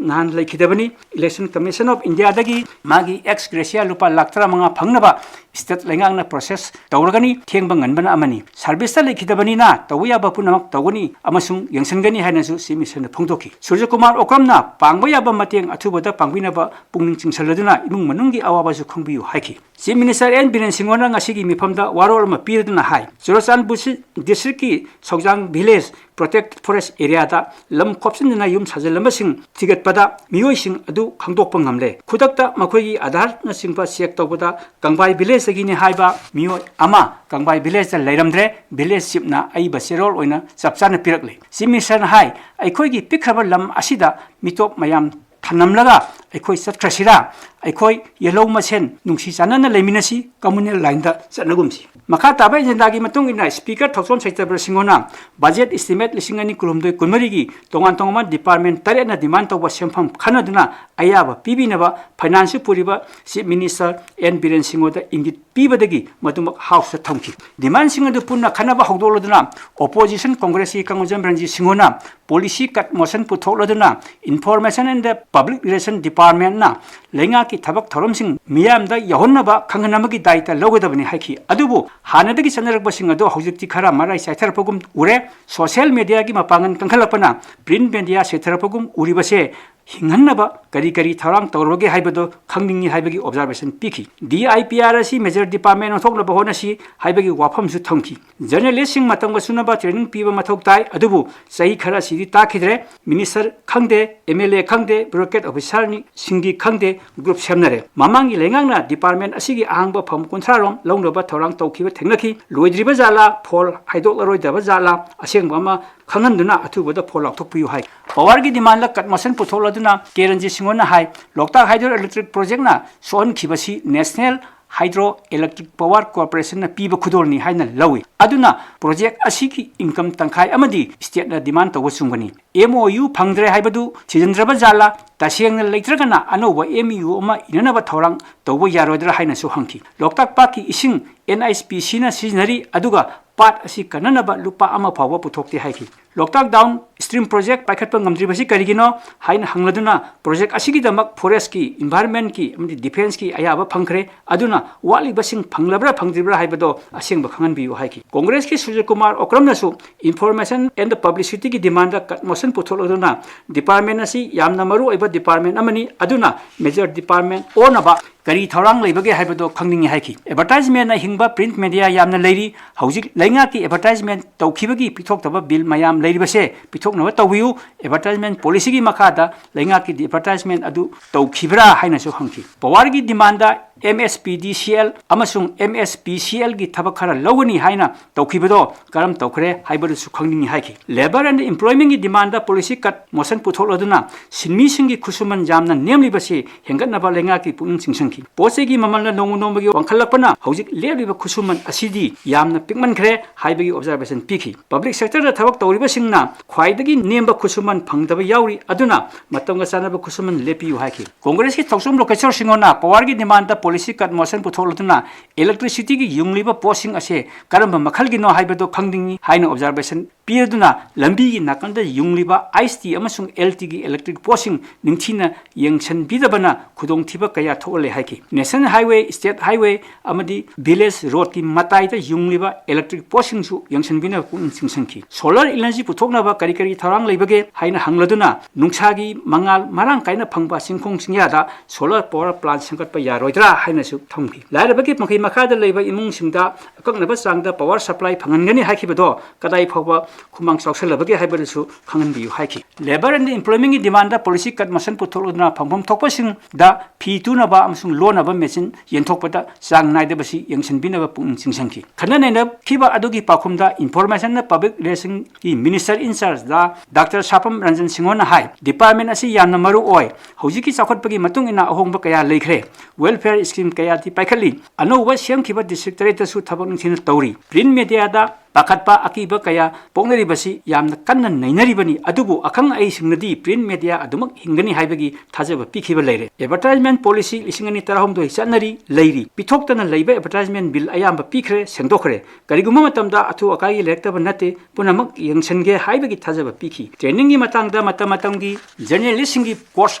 ꯅꯍꯥꯟ ꯂꯩꯈꯤꯗꯕꯅꯤ꯫ Election Commission of Indiaꯗꯒꯤ ꯃꯥꯒꯤ ex gratia ꯂꯨꯄꯥ ꯂꯥꯈ ꯇꯔꯥꯃꯉꯥ ꯐꯪꯅꯕ ꯁ꯭ꯇꯦꯠ ꯂꯩꯉꯥꯛꯅ process ꯇꯧꯔꯒꯅꯤ꯫ ꯊꯦꯡꯕ ꯉꯟꯕꯅ ꯑꯃꯅꯤ꯫ ꯁꯔꯚꯤꯁꯇ ꯂꯩꯈꯤꯗꯕꯅꯤꯅ ꯇꯧꯕ ꯌꯥꯕ ꯄꯨꯝꯅꯃꯛ ꯇꯧꯒꯅꯤ ꯑꯃꯁꯨꯡ ꯌꯦꯡꯁꯤꯟꯒꯅꯤ ꯍꯥꯏꯅꯁꯨ ꯆꯤꯐ ꯃꯤꯅꯤꯁꯇꯔꯅ ꯐꯣꯡꯗꯣꯛꯈꯤ꯫ ꯁꯨꯔꯖꯀꯨꯃꯥꯔ ꯑꯣꯀ꯭ꯔꯝꯅ ꯄꯥꯡꯕ ꯌꯥꯕ ꯃꯇꯦꯡ ꯑꯊꯨꯕꯗ ꯄꯥꯡꯕꯤꯅꯕ ꯄꯨꯛꯅꯤꯡ ꯆꯤꯡꯁꯤꯜꯂꯗꯨꯅ ꯏꯃꯨꯡ ꯃꯅꯨꯡꯒꯤ ꯑꯋꯥꯕꯁꯨ ꯈꯪꯕꯤꯌꯨ ꯍꯥꯏꯈꯤ꯫ ꯆꯤꯐ ꯃꯤꯅꯤꯁꯇꯔ ꯑꯦꯟ ꯕꯤꯔꯦꯟ ꯁꯤꯡꯍꯣꯅ ꯉꯁꯤꯒꯤ ꯃꯤꯐꯝꯗ ꯋꯥꯔꯣꯜ ꯑꯃ ꯄꯤꯔꯗꯨꯅ ꯍꯥꯏ, ꯆꯨꯔꯆꯥꯟꯄꯨꯔ ꯁꯤ-, ꯗꯤꯁꯇ꯭ꯔꯤꯛꯀꯤ ꯁꯧꯖꯥꯡ ꯚꯤꯂꯦꯖ protected forest areaꯗ ꯂꯝ ꯈꯣꯞꯆꯤꯟꯗꯨꯅ ꯌꯨꯝ ꯁꯥꯖꯤꯜꯂꯝꯕꯁꯤꯡ ꯊꯤꯒꯠꯄꯗ ꯃꯤꯑꯣꯏꯁꯤꯡ ꯑꯗꯨ ꯈꯪꯗꯣꯛꯄ ꯉꯝꯂꯦ꯫ ꯈꯨꯗꯛꯇ ꯃꯈꯣꯏꯒꯤ ꯑꯥꯙꯥꯔꯅꯆꯤꯡꯕ check ꯇꯧꯕꯗ ꯀꯪꯕꯥꯏ ꯚꯤꯂꯦꯖꯇꯒꯤꯅꯤ ꯍꯥꯏꯕ ꯃꯤꯑꯣꯏ ꯑꯃ ꯀꯪꯕꯥꯏ ꯚꯤꯂꯦꯖꯇ ꯂꯩꯔꯝꯗ꯭ꯔꯦ꯫ ꯚꯤꯂꯦꯖ ꯆꯤꯐꯅ ꯑꯏꯕ ꯆꯦꯔꯣꯜ ꯑꯣꯏꯅ ꯆꯞ ꯆꯥꯅ ꯄꯤꯔꯛꯂꯦ꯫ ꯆꯤꯐ ꯃꯤꯅꯤꯁꯇꯔꯅ ꯍꯥꯏ, ꯑꯩꯈꯣꯏꯒꯤ ꯄꯤꯛꯈ꯭ꯔꯕ ꯂꯝ ꯑꯁꯤꯗ ꯃꯤꯇꯣꯞ ꯃꯌꯥꯝ ꯊꯝꯂꯝꯂꯒ ꯑꯩꯈꯣꯏ ꯆꯠꯈ꯭ꯔꯁꯤꯔꯥ? ꯑꯩꯈꯣꯏ ꯌꯦꯜꯍꯧ ꯃꯁꯦꯟ ꯅꯨꯡꯁꯤ ꯆꯥꯟꯅꯅ ꯂꯩꯃꯤꯟꯅꯁꯤ, communal lineꯗ ꯆꯠꯅꯒꯨꯝꯁꯤ꯫ ꯃꯈꯥ ꯇꯥꯕ ꯑꯦꯖꯦꯟꯗꯥꯒꯤ ꯃꯇꯨꯡ ꯏꯟꯅ ꯁ꯭ꯄꯤꯀꯔ ꯊꯣꯛꯆꯣꯝ ꯁꯩꯇꯕ꯭ꯔ ꯁꯤꯡꯍꯣꯅ ꯕꯖꯦꯠ estimate ꯂꯤꯁꯤꯡ ꯑꯅꯤ ꯀꯨꯟꯍꯨꯝꯗꯣꯏ ꯀꯨꯟꯃꯔꯤꯒꯤ ꯇꯣꯉꯥꯟ ꯇꯣꯉꯥꯟꯕ ꯗꯤꯄꯥꯔꯠꯃꯦꯟ ꯇꯔꯦꯠꯅ ꯗꯤꯃꯥꯟ ꯇꯧꯕ ꯁꯦꯟꯐꯝ ꯈꯟꯅꯗꯨꯅ ꯑꯌꯥꯕ ꯄꯤꯕꯤꯅꯕ ꯐꯥꯏꯅꯥꯟꯁꯁꯨ ꯄꯨꯔꯤꯕ ꯆꯤꯐ ꯃꯤꯅꯤꯁꯇꯔ ꯑꯦꯟ ꯕꯤꯔꯦꯟ ꯁꯤꯡꯍꯣꯗ ꯏꯪꯒꯤꯠ ꯄꯤꯕꯗꯒꯤ ꯃꯗꯨꯃꯛ ꯍꯥꯎꯁꯇ ꯊꯝꯈꯤ꯫ ꯗꯤꯃꯥꯟꯁꯤꯡ ꯑꯗꯨ ꯄꯨꯟꯅ ꯈꯟꯅꯕ ꯍꯧꯗꯣꯛꯂꯗꯨꯅ ꯑꯣꯄꯣꯖꯤꯁꯟ ꯀꯣꯡꯒ꯭ꯔꯦꯁꯀꯤ ꯀꯪꯒꯨꯖꯝ ꯔꯟꯖꯤꯠ ꯁꯤꯡꯍꯣꯅ policy cut motion ꯄꯨꯊꯣꯛꯂꯗꯨꯅ Information and the Public Relation Departmentꯅ ꯂꯩꯉꯥꯛꯀꯤ ꯊꯕꯛ ꯊꯧꯔꯝꯁꯤꯡ ꯃꯤꯌꯥꯝꯗ ꯌꯧꯍꯟꯅꯕ ꯈꯪꯍꯟꯅꯕꯒꯤ ꯗꯥꯏꯇ ꯂꯧꯒꯗꯕꯅꯤ ꯍꯥꯏꯈꯤ꯫ ꯑꯗꯨꯕꯨ ꯍꯥꯟꯅꯗꯒꯤ ꯆꯠꯅꯔꯛꯄꯁꯤꯡ ꯑꯗꯨ ꯍꯧꯖꯤꯛꯇꯤ ꯈꯔ ꯃꯔꯥꯏ ꯆꯥꯏꯊꯔꯛꯄꯒꯨꯝ ꯎꯔꯦ꯫ Social mediaꯒꯤ ꯃꯄꯥꯡꯒꯜ ꯀꯟꯈꯠꯂꯛꯄꯅ print media ꯁꯤꯊꯔꯛꯄꯒꯨꯝ ꯎꯔꯤꯕꯁꯦ ꯍꯤꯡꯍꯟꯅꯕ ꯀꯔꯤ ꯀꯔꯤ ꯊꯧꯔꯥꯡ ꯇꯧꯔꯕꯒꯦ ꯍꯥꯏꯕꯗꯨ ꯈꯪꯅꯤꯡꯏ ꯍꯥꯏꯕꯒꯤ observation ꯄꯤꯈꯤ꯫ DIPR ꯑꯁꯤ major department ꯑꯣꯟꯊꯣꯛꯅꯕ ꯍꯣꯠꯅꯁꯤ ꯍꯥꯏꯕꯒꯤ ꯋꯥꯐꯝꯁꯨ ꯊꯝꯈꯤ꯫ Journalistꯁꯤꯡ ꯃꯇꯝꯒ ꯆꯨꯅꯕ training ꯄꯤꯕ ꯃꯊꯧ ꯇꯥꯏ, ꯑꯗꯨꯕꯨ ꯆꯍꯤ ꯈꯔ ꯑꯁꯤꯗꯤ ꯇꯥꯈꯤꯗ꯭ꯔꯦ꯫ ꯃꯤꯅꯤꯁꯇꯔ ꯈꯪꯗꯦ, MLA ꯈꯪꯗꯦ, bureaucrat officerꯅꯤ ꯁꯤꯡꯗꯤ ꯈꯪꯗꯦ, group ꯁꯦꯝꯅꯔꯦ꯫ ꯃꯃꯥꯡꯒꯤ ꯂꯩꯉꯥꯛꯅ ꯗꯤꯄꯥꯔꯠꯃꯦꯟ ꯑꯁꯤꯒꯤ ꯑꯍꯥꯡꯕ ꯐꯝ ꯀꯨꯟꯊ꯭ꯔꯥ ꯔꯣꯝ ꯂꯧꯅꯕ ꯊꯧꯔꯥꯡ ꯇꯧꯈꯤꯕ ꯊꯦꯡꯅꯈꯤ꯫ ꯂꯣꯏꯗ꯭ꯔꯤꯕ ꯖꯥꯠꯂꯥ, ꯐꯣꯜ ꯍꯥꯏꯗꯣꯛꯂꯔꯣꯏꯗꯕ ꯖꯥꯠꯂꯥ, ꯑꯁꯦꯡꯕ ꯑꯃ ꯈꯪꯍꯟꯗꯨꯅ ꯑꯊꯨꯕꯗ ꯐꯣꯜ ꯂꯥꯎꯊꯣꯛꯄꯤꯌꯨ ꯍꯥꯏ꯫ Powerꯒꯤ demandꯗ cut motion ꯄꯨꯊꯣꯛꯂꯗꯨꯅ ꯀꯦ ꯔꯟꯖꯤꯠ ꯁꯤꯡꯍꯣꯅ ꯍꯥꯏ, ꯂꯣꯛꯇꯥꯛ hydroelectric projectꯅ ꯁꯣꯛꯍꯟꯈꯤꯕꯁꯤ national Hydro Electric Power Corporationꯅ ꯄꯤꯕ ꯈꯨꯗꯣꯜꯅꯤ ꯍꯥꯏꯅ ꯂꯧꯏ꯫ ꯑꯗꯨꯅ project ꯑꯁꯤꯒꯤ income ꯇꯪꯈꯥꯏ ꯑꯃꯗꯤ stateꯅ demand ꯇꯧꯕ ꯆꯨꯝꯒꯅꯤ꯫ MOU ꯐꯪꯗ꯭ꯔꯦ ꯍꯥꯏꯕꯗꯨ ꯊꯤꯖꯤꯟꯗ꯭ꯔꯕ ꯖꯥꯠꯂꯥ? ꯇꯁꯦꯡꯅ ꯂꯩꯇ꯭ꯔꯒꯅ ꯑꯅꯧꯕ MOU ꯑꯃ ꯏꯅꯅꯕ ꯊꯧꯔꯥꯡ ꯇꯧꯕ ꯌꯥꯔꯣꯏꯗ꯭ꯔꯥ ꯍꯥꯏꯅꯁꯨ ꯍꯪꯈꯤ꯫ ꯂꯣꯛꯇꯥꯛ ꯄꯥꯠꯀꯤ ꯏꯁꯤꯡ NHPCꯅ ꯁꯤꯖꯤꯟꯅꯔꯤ, ꯑꯗꯨꯒ ꯄꯥꯠ ꯑꯁꯤ ꯀꯟꯅꯅꯕ ꯂꯨꯄꯥ ꯑꯃ ꯐꯥꯎꯕ ꯄꯨꯊꯣꯛꯇꯦ ꯍꯥꯏꯈꯤ꯫ ꯂꯣꯛꯇꯥꯛ down stream project ꯄꯥꯏꯈꯠꯄ ꯉꯝꯗ꯭ꯔꯤꯕꯁꯤ ꯀꯔꯤꯒꯤꯅꯣ ꯍꯥꯏꯅ ꯍꯪꯂꯗꯨꯅ, project ꯑꯁꯤꯒꯤꯗꯃꯛ forestꯀꯤ, environmentꯀꯤ ꯑꯃꯗꯤ defenceꯀꯤ ꯑꯌꯥꯕ ꯐꯪꯈ꯭ꯔꯦ꯫ ꯑꯗꯨꯅ ꯋꯥꯠꯂꯤꯕꯁꯤꯡ ꯐꯪꯂꯕ꯭ꯔꯥ ꯐꯪꯗ꯭ꯔꯤꯕ꯭ꯔꯥ ꯍꯥꯏꯕꯗꯣ ꯑꯁꯦꯡꯕ ꯈꯪꯍꯟꯕꯤꯌꯨ ꯍꯥꯏꯈꯤ꯫ ꯀꯣꯡꯒ꯭ꯔꯦꯁꯀꯤ ꯁꯨꯔꯖ Kumar ꯑꯣꯀ꯭ꯔꯝꯅꯁꯨ information and publicityꯒꯤ demandꯗ cut motion ꯄꯨꯊꯣꯛꯂꯗꯨꯅ, department ꯑꯁꯤ ꯌꯥꯝꯅ ꯃꯔꯨ ꯑꯣꯏꯕ department ꯑꯃꯅꯤ, ꯑꯗꯨꯅ major department ꯑꯣꯟꯅꯕ ꯀꯔꯤ ꯊꯧꯔꯥꯡ ꯂꯩꯕꯒꯦ ꯍꯥꯏꯕꯗꯣ ꯈꯪꯅꯤꯡꯏ ꯍꯥꯏꯈꯤ꯫ Advertisementꯅ ꯍꯤꯡꯕ print media ꯌꯥꯝꯅ ꯂꯩꯔꯤ꯫ ꯍꯧꯖꯤꯛ ꯂꯩꯉꯥꯛꯀꯤ advertisement ꯇꯧꯈꯤꯕꯒꯤ ꯄꯤꯊꯣꯛꯇꯕ bill ꯃꯌꯥꯝ ꯂꯩꯔꯤꯕꯁꯦ ꯄꯤꯊꯣꯛꯅꯕ ꯇꯧꯕꯤꯌꯨ꯫ Advertisement policyꯒꯤ ꯃꯈꯥꯗ ꯂꯩꯉꯥꯛꯀꯤ advertisement ꯑꯗꯨ ꯇꯧꯈꯤꯕ꯭ꯔꯥ ꯍꯥꯏꯅꯁꯨ ꯍꯪꯈꯤ꯫ Powerꯒꯤ demandꯗ MSPDCL ꯑꯃꯁꯨꯡ MSPCLꯒꯤ ꯊꯕꯛ ꯈꯔ ꯂꯧꯒꯅꯤ ꯍꯥꯏꯅ ꯇꯧꯈꯤꯕꯗꯣ ꯀꯔꯝ ꯇꯧꯈ꯭ꯔꯦ ꯍꯥꯏꯕꯗꯨꯁꯨ ꯈꯪꯅꯤꯡꯏ ꯍꯥꯏꯈꯤ꯫ Labour and Employmentꯀꯤ demandꯗ policy cut motion ꯄꯨꯊꯣꯛꯂꯗꯨꯅ ꯁꯤꯟꯃꯤꯁꯤꯡꯒꯤ ꯈꯨꯠꯁꯨꯃꯟ ꯌꯥꯝꯅ ꯅꯦꯝꯂꯤꯕꯁꯤ ꯍꯦꯟꯒꯠꯅꯕ ꯂꯩꯉꯥꯛꯀꯤ ꯄꯨꯛꯅꯤꯡ ꯆꯤꯡꯁꯤꯟꯈꯤ꯫ ꯄꯣꯠ ꯆꯩꯒꯤ ꯃꯃꯜꯅ ꯅꯣꯡꯃ ꯅꯣꯡꯃꯒꯤ ꯋꯥꯡꯈꯠꯂꯛꯄꯅ ꯍꯧꯖꯤꯛ ꯂꯦꯞꯂꯤꯕ ꯈꯨꯠꯁꯨꯃꯟ ꯑꯁꯤꯗꯤ ꯌꯥꯝꯅ ꯄꯤꯛꯃꯟꯈ꯭ꯔꯦ ꯍꯥꯏꯕꯒꯤ observation ꯄꯤꯈꯤ꯫ Public sectorꯗ ꯊꯕꯛ ꯇꯧꯔꯤꯕꯁꯤꯡꯅ ꯈ꯭ꯋꯥꯏꯗꯒꯤ ꯅꯦꯝꯕ ꯈꯨꯠꯁꯨꯃꯟ ꯐꯪꯗꯕ ꯌꯥꯎꯔꯤ, ꯑꯗꯨꯅ ꯃꯇꯝꯒ ꯆꯥꯟꯅꯕ ꯈꯨꯠꯁꯨꯃꯟ ꯂꯦꯞꯄꯤꯌꯨ ꯍꯥꯏꯈꯤ꯫ ꯀꯣꯡꯒ꯭ꯔꯦꯁꯀꯤ ꯊꯧꯆꯣꯝ ꯂꯣꯀꯦꯁꯣꯔ ꯁꯤꯡꯍꯣꯅ Powerꯒꯤ demandꯗ policy cut motion ꯄꯨꯊꯣꯛꯂꯗꯨꯅ electricityꯒꯤ ꯌꯨꯡꯂꯤꯕ ꯄꯣꯠꯁꯤꯡ ꯑꯁꯦ ꯀꯔꯝꯕ ꯃꯈꯜꯒꯤꯅꯣ ꯍꯥꯏꯕꯗꯨ ꯈꯪꯅꯤꯡꯏ ꯍꯥꯏꯅ observation ꯄꯤꯔꯗꯨꯅ ꯂꯝꯕꯤꯒꯤ ꯅꯥꯀꯟꯗ ꯌꯨꯡꯂꯤꯕ IST ꯑꯃꯁꯨꯡ LTꯒꯤ electric ꯄꯣꯠꯁꯤꯡ ꯅꯤꯡꯊꯤꯅ ꯌꯦꯡꯁꯤꯟꯕꯤꯗꯕꯅ ꯈꯨꯗꯣꯡꯊꯤꯕ ꯀꯌꯥ ꯊꯣꯛꯍꯜꯂꯦ ꯍꯥꯏꯈꯤ꯫ National Highway, State Highway ꯑꯃꯗꯤ village roadꯀꯤ ꯃꯇꯥꯏꯗ ꯌꯨꯡꯂꯤꯕ electric ꯄꯣꯠꯁꯤꯡꯁꯨ ꯌꯦꯡꯁꯤꯟꯕꯤꯅꯕ ꯄꯨꯛꯅꯤꯡ ꯆꯤꯡꯁꯤꯟꯈꯤ꯫ Solar energy ꯄꯨꯊꯣꯛꯅꯕ ꯀꯔꯤ ꯀꯔꯤ ꯊꯧꯔꯥꯡ ꯂꯩꯕꯒꯦ ꯍꯥꯏꯅ ꯍꯪꯂꯗꯨꯅ ꯅꯨꯡꯁꯥꯒꯤ ꯃꯉꯥꯜ ꯃꯔꯥꯡ ꯀꯥꯏꯅ ꯐꯪꯕ ꯆꯤꯡꯈꯣꯡ ꯆꯤꯡꯌꯥꯗ solar power plant ꯁꯦꯝꯒꯠꯄ ꯌꯥꯔꯣꯏꯗ꯭ꯔꯥ ꯍꯥꯏꯅꯁꯨ ꯊꯝꯈꯤ꯫ ꯂꯥꯏꯔꯕꯒꯤ ꯄꯟꯈꯩ ꯃꯈꯥꯗ ꯂꯩꯕ ꯏꯃꯨꯡꯁꯤꯡꯗ ꯑꯀꯛꯅꯕ ꯆꯥꯡꯗ power supply ꯐꯪꯍꯟꯒꯅꯤ ꯍꯥꯏꯈꯤꯕꯗꯣ ꯀꯗꯥꯏ ꯐꯥꯎꯕ ꯈꯨꯃꯥꯡ ꯆꯥꯎꯁꯜꯂꯕꯒꯦ ꯍꯥꯏꯕꯗꯨꯁꯨ ꯈꯪꯍꯟꯕꯤꯌꯨ ꯍꯥꯏꯈꯤ꯫ Labour and Employment ꯒꯤ demand policy cut motion ꯄꯨꯊꯣꯛꯂꯗꯨꯅ ꯐꯪꯐꯝ ꯊꯣꯛꯄꯁꯤꯡꯗ ꯐꯤ ꯇꯨꯅꯕ ꯑꯃꯁꯨꯡ ꯂꯣꯟꯅꯕ machine ꯌꯦꯟꯊꯣꯛꯄꯗ ꯆꯥꯡ ꯅꯥꯏꯗꯕꯁꯤ ꯌꯦꯡꯁꯤꯟꯕꯤꯅꯕ ꯄꯨꯛꯅꯤꯡ ꯆꯤꯡꯁꯤꯟꯈꯤ꯫ ꯈꯟꯅ ꯅꯩꯅꯈꯤꯕ ꯑꯗꯨꯒꯤ ꯄꯥꯎꯈꯨꯝꯗ Information and Public Relations ꯒꯤ Minister in charge the Doctor ꯁꯥꯄꯝ Ranjan ꯁꯤꯡꯍꯅ ꯍꯥꯏ, department ꯑꯁꯤ ꯌꯥꯝꯅ ꯃꯔꯨ ꯑꯣꯏ꯫ ꯍꯧꯖꯤꯛꯀꯤ ꯆꯥꯎꯈꯠꯄꯒꯤ ꯃꯇꯨꯡ ꯏꯟꯅ ꯑꯍꯣꯡꯕ ꯀꯌꯥ ꯂꯩꯈ꯭ꯔꯦ꯫ Welfare scheme ꯀꯌꯥꯗꯤ ꯄꯥꯏꯈꯠꯂꯤ꯫ ꯑꯅꯧꯕ ꯁꯦꯝꯈꯤꯕ district ꯇꯔꯦꯠꯇꯁꯨ ꯊꯕꯛ ꯅꯤꯡꯊꯤꯅ ꯇꯧꯔꯤ꯫ Print media ꯗ ꯄꯥꯈꯠꯄ, ꯑꯀꯤꯕ ꯀꯌꯥ ꯄꯣꯛꯅꯔꯤꯕꯁꯤ ꯌꯥꯝꯅ ꯀꯟꯅ ꯅꯩꯅꯔꯤꯕꯅꯤ, ꯑꯗꯨꯕꯨ ꯑꯈꯪ ꯑꯍꯩꯁꯤꯡꯅꯗꯤ print media ꯑꯗꯨꯃꯛ ꯍꯤꯡꯒꯅꯤ ꯍꯥꯏꯕꯒꯤ ꯊꯥꯖꯕ ꯄꯤꯈꯤꯕ ꯂꯩꯔꯦ꯫ Advertisement policy ꯂꯤꯁꯤꯡ ꯑꯅꯤ ꯇꯔꯥꯍꯨꯝꯗꯣꯏ ꯆꯠꯅꯔꯤ, ꯂꯩꯔꯤ꯫ ꯄꯤꯊꯣꯛꯇꯅ ꯂꯩꯕ advertisement bill ꯑꯌꯥꯝꯕ ꯄꯤꯈ꯭ꯔꯦ, ꯁꯦꯡꯗꯣꯛꯈ꯭ꯔꯦ꯫ ꯀꯔꯤꯒꯨꯝꯕ ꯃꯇꯝꯗ ꯑꯊꯨ ꯑꯀꯥꯏꯒꯤ ꯂꯩꯔꯛꯇꯕ ꯅꯠꯇꯦ, ꯄꯨꯝꯅꯃꯛ ꯌꯦꯡꯁꯤꯟꯒꯦ ꯍꯥꯏꯕꯒꯤ ꯊꯥꯖꯕ ꯄꯤꯈꯤ꯫ Training ꯒꯤ ꯃꯇꯥꯡꯗ ꯃꯇꯝ ꯃꯇꯝꯒꯤ journalist ꯁꯤꯡꯒꯤ course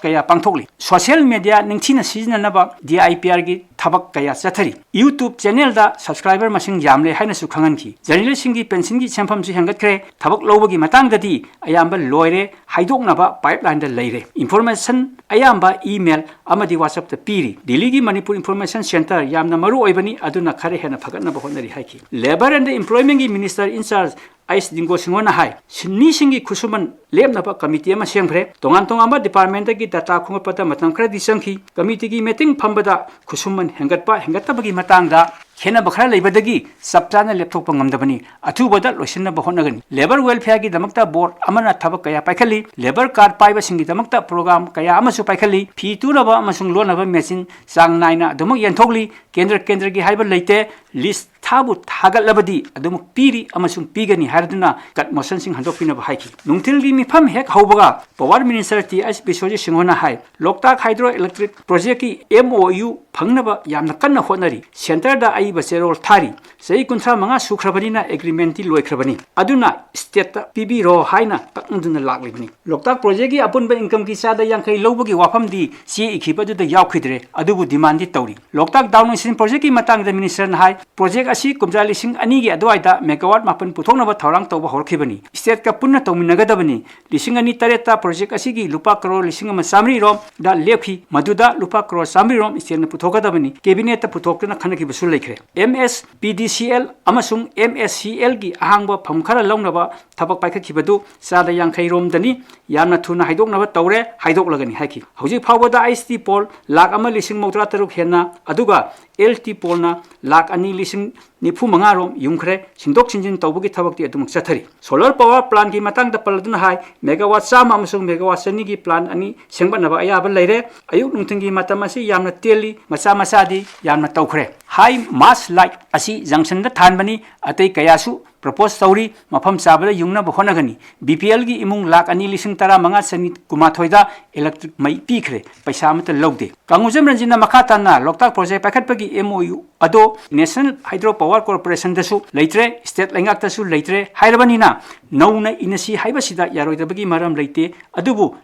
ꯀꯌꯥ ꯄꯥꯡꯊꯣꯛꯂꯤ꯫ Social media ꯅꯤꯡꯊꯤꯅ ꯁꯤꯖꯤꯟꯅꯅꯕ D I P R ꯒꯤ ꯊꯕꯛ ꯀꯌꯥ ꯆꯠꯊꯔꯤ꯫ YouTube channel ꯗ subscriber ꯃꯁꯤꯡ ꯌꯥꯝꯂꯦ ꯍꯥꯏꯅꯁꯨ ꯈꯪꯍꯟꯈꯤ꯫ Journalist ꯁꯤꯡꯒꯤ pension ꯒꯤ ꯁꯦꯟꯐꯝꯁꯨ ꯍꯦꯟꯒꯠꯈ꯭ꯔꯦ꯫ ꯊꯕꯛ ꯂꯧꯕꯒꯤ ꯃꯇꯥꯡꯗꯗꯤ ꯑꯌꯥꯝꯕ ꯂꯣꯏꯔꯦ, ꯍꯥꯏꯗꯣꯛꯅꯕ pipeline ꯗ ꯂꯩꯔꯦ꯫ Information ꯑꯌꯥꯝꯕ email ꯑꯃꯗꯤ WhatsApp ꯇ ꯄꯤꯔꯤ꯫ ꯗꯤꯜꯂꯤꯒꯤ Manipur Information Centre ꯌꯥꯝꯅ ꯃꯔꯨ ꯑꯣꯏꯕꯅꯤ, ꯑꯗꯨꯅ ꯈꯔ ꯍꯦꯟꯅ ꯐꯒꯠꯅꯕ ꯍꯣꯠꯅꯔꯤ ꯍꯥꯏꯈꯤ꯫ Labour and Employment ꯒꯤ Minister in charge H ꯗꯤꯡꯒꯣ ꯁꯤꯡꯍꯣꯅ high, ꯁꯤꯟꯃꯤꯁꯤꯡꯒꯤ ꯈꯨꯠꯁꯨꯃꯟ ꯂꯦꯞꯅꯕ committee ꯑꯃ ꯁꯦꯝꯈ꯭ꯔꯦ꯫ ꯇꯣꯉꯥꯟ ꯇꯣꯉꯥꯟꯕ department ꯇꯒꯤ data ꯈꯣꯝꯒꯠꯄꯗ ꯃꯇꯝ ꯈꯔꯗꯤ ꯆꯪꯈꯤ꯫ Committee ꯒꯤ meeting ꯐꯝꯕꯗ ꯈꯨꯠꯁꯨꯃꯟ ꯍꯦꯟꯒꯠꯄ ꯍꯦꯟꯒꯠꯇꯕꯒꯤ ꯃꯇꯥꯡꯗ ꯈꯦꯠꯅꯕ ꯈꯔ ꯂꯩꯕꯗꯒꯤ ꯆꯞ ꯆꯥꯅ ꯂꯦꯞꯊꯣꯛꯄ ꯉꯝꯗꯕꯅꯤ꯫ ꯑꯊꯨꯕꯗ ꯂꯣꯏꯁꯤꯟꯅꯕ ꯍꯣꯠꯅꯒꯅꯤ꯫ Labour welfare ꯒꯤꯗꯃꯛꯇ board ꯑꯃꯅ ꯊꯕꯛ ꯀꯌꯥ ꯄꯥꯏꯈꯠꯂꯤ꯫ Labour card ꯄꯥꯏꯕꯁꯤꯡꯒꯤꯗꯃꯛꯇ program ꯀꯌꯥ ꯑꯃꯁꯨ ꯄꯥꯏꯈꯠꯂꯤ꯫ ꯐꯤ ꯇꯨꯅꯕ ꯑꯃꯁꯨꯡ ꯂꯣꯟꯅꯕ machine ꯆꯥꯡ ꯅꯥꯏꯅ ꯑꯗꯨꯃꯛ ꯌꯦꯟꯊꯣꯛꯂꯤ꯫ ꯀꯦꯟꯗ꯭ꯔ ꯀꯦꯟꯗ꯭ꯔꯒꯤ ꯍꯥꯏꯕ ꯂꯩꯇꯦ꯫ List ꯊꯥꯕꯨ ꯊꯥꯒꯠꯂꯕꯗꯤ ꯑꯗꯨꯃꯛ ꯄꯤꯔꯤ ꯑꯃꯁꯨꯡ ꯄꯤꯒꯅꯤ ꯍꯥꯏꯔꯗꯨꯅ cut motion ꯁꯤꯡ ꯍꯟꯗꯣꯛꯄꯤꯅꯕ ꯍꯥꯏꯈꯤ꯫ ꯅꯨꯡꯊꯤꯜꯒꯤ ꯃꯤꯐꯝ ꯍꯦꯛ ꯍꯧꯕꯒ Power Minister T H Biswajit ꯁꯤꯡꯍꯅ ꯍꯥꯏ, ꯂꯣꯛꯇꯥꯛ hydro electric project ꯀꯤ M O U ꯐꯪꯅꯕ ꯌꯥꯝꯅ ꯀꯟꯅ ꯍꯣꯠꯅꯔꯤ꯫ Centre ꯗ ꯑꯏꯕ ꯆꯦꯔꯣꯜ ꯊꯥꯔꯤ꯫ ꯆꯍꯤ ꯀꯨꯟꯊ꯭ꯔꯥ ꯃꯉꯥ ꯁꯨꯈ꯭ꯔꯕꯅꯤꯅ agreement ꯇꯤ ꯂꯣꯏꯈ꯭ꯔꯕꯅꯤ꯫ ꯑꯗꯨꯅ state ꯇ ꯄꯤꯕꯤꯔꯣ ꯍꯥꯏꯅ ꯇꯛꯅꯗꯨꯅ ꯂꯥꯛꯂꯤꯕꯅꯤ꯫ ꯂꯣꯛꯇꯥꯛ project ꯀꯤ ꯑꯄꯨꯟꯕ income ꯒꯤ ꯆꯥꯗ ꯌꯥꯡꯈꯩ ꯂꯧꯕꯒꯤ ꯋꯥꯐꯝꯗꯤ ꯆꯦ ꯏꯈꯤꯕ ꯑꯗꯨꯗ ꯌꯥꯎꯈꯤꯗ꯭ꯔꯦ, ꯑꯗꯨꯕꯨ demand ꯗꯤ ꯇꯧꯔꯤ꯫ ꯂꯣꯛꯇꯥꯛ downstream project ꯀꯤ ꯃꯇꯥꯡꯗ Minister ꯅ ꯍꯥꯏ, project ꯑꯁꯤ ꯀꯨꯝꯖꯥ ꯂꯤꯁꯤꯡ ꯑꯅꯤꯒꯤ ꯑꯗꯨꯋꯥꯏꯗ megawatt ꯃꯥꯄꯟ ꯄꯨꯊꯣꯛꯅꯕ ꯊꯧꯔꯥꯡ ꯇꯧꯕ ꯍꯧꯔꯛꯈꯤꯕꯅꯤ꯫ State ꯀ ꯄꯨꯟꯅ ꯇꯧꯃꯤꯟꯅꯒꯗꯕꯅꯤ꯫ ꯂꯤꯁꯤꯡ ꯑꯅꯤ ꯇꯔꯦꯠꯇ project ꯑꯁꯤꯒꯤ ꯂꯨꯄꯥ ꯀꯔꯣꯔ ꯂꯤꯁꯤꯡ ꯑꯃ ꯆꯥꯃꯔꯤ ꯔꯣꯝꯗ ꯂꯦꯞꯈꯤ꯫ ꯃꯗꯨꯗ ꯂꯨꯄꯥ ꯀꯔꯣꯔ ꯆꯥꯃꯔꯤ ꯔꯣꯝ state ꯅ ꯄꯨꯊꯣꯛꯀꯗꯕꯅꯤ꯫ Cabinet ꯇ ꯄꯨꯊꯣꯛꯇꯨꯅ ꯈꯟꯅꯈꯤꯕꯁꯨ ꯂꯩꯈ꯭ꯔꯦ꯫ ꯑꯦꯝ ꯑꯦꯁ ꯄꯤ ꯗꯤ ꯁꯤ ꯑꯦꯜ ꯑꯃꯁꯨꯡ ꯑꯦꯝ ꯑꯦꯁ ꯁꯤ ꯑꯦꯜꯒꯤ ꯑꯍꯥꯡꯕ ꯐꯝ ꯈꯔ ꯂꯧꯅꯕ ꯊꯕꯛ ꯄꯥꯏꯈꯠꯈꯤꯕꯗꯨ ꯆꯥꯗ ꯌꯥꯡꯈꯩ ꯔꯣꯝꯗꯅꯤ꯫ ꯌꯥꯝꯅ ꯊꯨꯅ ꯍꯥꯏꯗꯣꯛꯅꯕ ꯇꯧꯔꯦ, ꯍꯥꯏꯗꯣꯛꯂꯒꯅꯤ ꯍꯥꯏꯈꯤ꯫ ꯍꯧꯖꯤꯛ ꯐꯥꯎꯕꯗ ꯑꯩꯆ ꯇꯤ ꯄꯣꯜ ꯂꯥꯈ ꯑꯃ ꯂꯤꯁꯤꯡ ꯃꯧꯗ꯭ꯔꯥ ꯇꯔꯨꯛ ꯍꯦꯟꯅ, ꯑꯗꯨꯒ ꯑꯦꯜ ꯇꯤ ꯄꯣꯜꯅ ꯂꯥꯈ ꯑꯅꯤ ꯂꯤꯁꯤꯡ ꯅꯤꯐꯨ ꯃꯉꯥ ꯔꯣꯝ ꯌꯨꯝꯈ꯭ꯔꯦ꯫ ꯁꯤꯟꯗꯣꯛ ꯁꯤꯟꯖꯤꯟ ꯇꯧꯕꯒꯤ ꯊꯕꯛꯇꯤ ꯑꯗꯨꯃꯛ ꯆꯠꯊꯔꯤ꯫ ꯁꯣꯂꯔ ꯄꯥꯋꯔ ꯄ꯭ꯂꯥꯟꯒꯤ ꯃꯇꯥꯡꯗ ꯄꯜꯂꯗꯨꯅ ꯍꯥꯏ, ꯃꯦꯒꯥꯋꯥꯠ ꯆꯥꯝꯃ ꯑꯃꯁꯨꯡ ꯃꯦꯒꯥꯋꯥꯠ ꯆꯅꯤꯒꯤ ꯄ꯭ꯂꯥꯟ ꯑꯅꯤ ꯁꯦꯝꯒꯠꯅꯕ ꯑꯌꯥꯕ ꯂꯩꯔꯦ꯫ ꯑꯌꯨꯛ ꯅꯨꯡꯊꯤꯜꯒꯤ ꯃꯇꯝ ꯑꯁꯤ ꯌꯥꯝꯅ ꯇꯦꯜꯂꯤ, ꯃꯆꯥ ꯃꯆꯥꯗꯤ ꯌꯥꯝꯅ ꯇꯧꯈ꯭ꯔꯦ꯫ ꯍꯥꯏ ꯃꯥꯁ ꯂꯥꯏꯠ ꯑꯁꯤ ꯖꯪꯁꯟꯗ ꯊꯥꯟꯕꯅꯤ, ꯑꯇꯩ ꯀꯌꯥꯁꯨ ꯄ꯭ꯔꯣꯄꯣꯁ ꯇꯧꯔꯤ꯫ ꯃꯐꯝ ꯆꯥꯕꯗ ꯌꯨꯡꯅꯕ ꯍꯣꯠꯅꯒꯅꯤ꯫ ꯕꯤ ꯄꯤ ꯑꯦꯜꯒꯤ ꯏꯃꯨꯡ ꯂꯥꯈ ꯑꯅꯤ ꯂꯤꯁꯤꯡ ꯇꯔꯥ ꯃꯉꯥ ꯆꯅꯤ ꯀꯨꯟꯃꯥꯊꯣꯏꯗ ꯏꯂꯦꯛꯇ꯭ꯔꯤꯛ ꯃꯩ ꯄꯤꯈ꯭ꯔꯦ, ꯄꯩꯁꯥ ꯑꯃꯠꯇ ꯂꯧꯗꯦ꯫ ꯀꯥꯡꯉꯨꯖꯝ ꯔꯟꯖꯤꯠꯅ ꯃꯈꯥ ꯇꯥꯅ ꯂꯣꯛꯇꯥꯛ ꯄ꯭ꯔꯣꯖꯦꯛ ꯄꯥꯏꯈꯠꯄꯒꯤ ꯑꯦꯝ ꯑꯣ ꯌꯨ ꯑꯗꯣ ꯅꯦꯁꯅꯦꯜ ꯍꯥꯏꯗ꯭ꯔꯣ ꯄꯥꯋꯔ ꯀꯣꯔꯄꯣꯔꯦꯁꯟꯗꯁꯨ ꯂꯩꯇ꯭ꯔꯦ, ꯁ꯭ꯇꯦꯠ ꯂꯩꯉꯥꯛꯇꯁꯨ ꯂꯩꯇ꯭ꯔꯦ ꯍꯥꯏꯔꯕꯅꯤꯅ, ꯅꯧꯅ ꯏꯟꯅꯁꯤ ꯍꯥꯏꯕꯁꯤꯗ ꯌꯥꯔꯣꯏꯗꯕꯒꯤ ꯃꯔꯝ ꯂꯩꯇꯦ, ꯑꯗꯨꯕꯨ